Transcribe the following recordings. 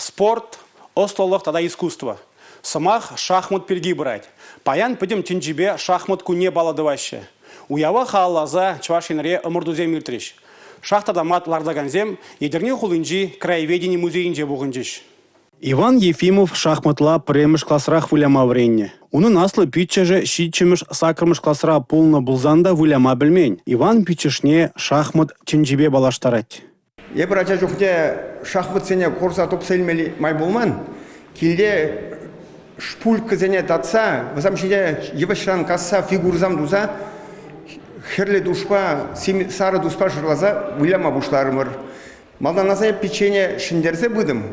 Спорт, ӑслӑлӑх тата искусство. Сӑмах шахмат пирки пырать. Паян пӗтӗм тӗнчипе шахмат кунне паллӑ тӑваҫҫӗ. Уява халалласа Чӑваш Енре ӑмӑртусем иртрӗҫ. Шах тата мат лартакансем Етӗрне хулинчи краеведени музейӗнче пухӑнчӗҫ. Иван Ефимов шахматла пӗрремӗш класрах выляма вӗреннӗ. Унӑн аслӑ пиччӗшӗ ҫиччӗмӗш, саккӑрмӗш класра пулнӑ пулсан та выляма пӗлмен. Иван пиччӗшне шахмат тӗнчипе паллаштарать. Эпир ача чухне шахматсене курса тупса илмелли май пулман. Килте шпулькӑсене татса, вӗсем ҫине йывӑҫран касса фигурӑсем туса хӗрлӗ тушпа, сарӑ туспа шырласа выляма пуҫларӑмӑр. Малтанласа эп пиччене ҫӗнтерсе пытӑм.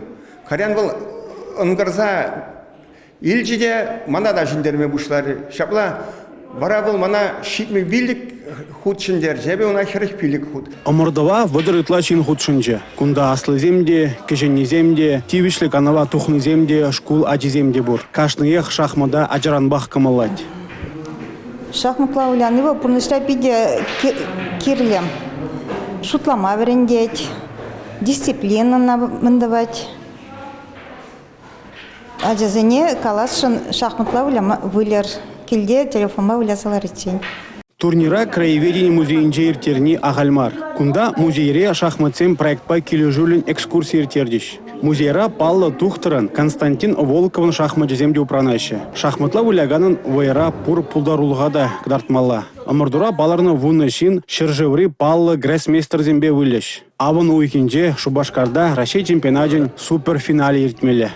Кайран вӑл ӑнкарса Илчӗ те мана та ҫӗнтерме пуҫларӗ. Ҫапла вара вӑл мана 75 хут ҫӗнтерчӗ, эпӗ ӑна 45 хут. Ӑмӑртӑва 30 ытла ҫын хутшӑнчӗ. Кунта аслисем те, кӗҫӗннисем те, тивӗҫлӗ канӑва тухнисем те, шкул ачисем те пур. Кашниех шахмата ачаранпах кӑмӑллать. Шахматла выляни вӑл пурнӑҫра питӗ кирлӗ. Шутлама вӗрентет, дисциплинӑна мӗн тӑвать. Ачасене каласшӑн шахматла выляма выльӑр. Килте телефонпа выляса лариччен. Турнира краеведени музейӗнче ирттерни ахаль мар. Кунта музейре шахматсем проектпа килӗшӳллӗн экскурси ирттерчӗҫ. Музейра паллӑ тухтӑрӑн Константин Волковӑн шахмачӗсем те упранаҫҫӗ. Шахматла выляканӑн вӑйӑра пур пултарулӑха та кӑтартмалла. Ӑмӑртура палӑрнӑ вунӑ ҫын ҫӗршыври паллӑ гроссмейстерсемпе вылӗҫ. Авӑн уйӑхӗнче Шупашкарта Раҫҫей чемпионачӗн суперфиналӗ иртмелле.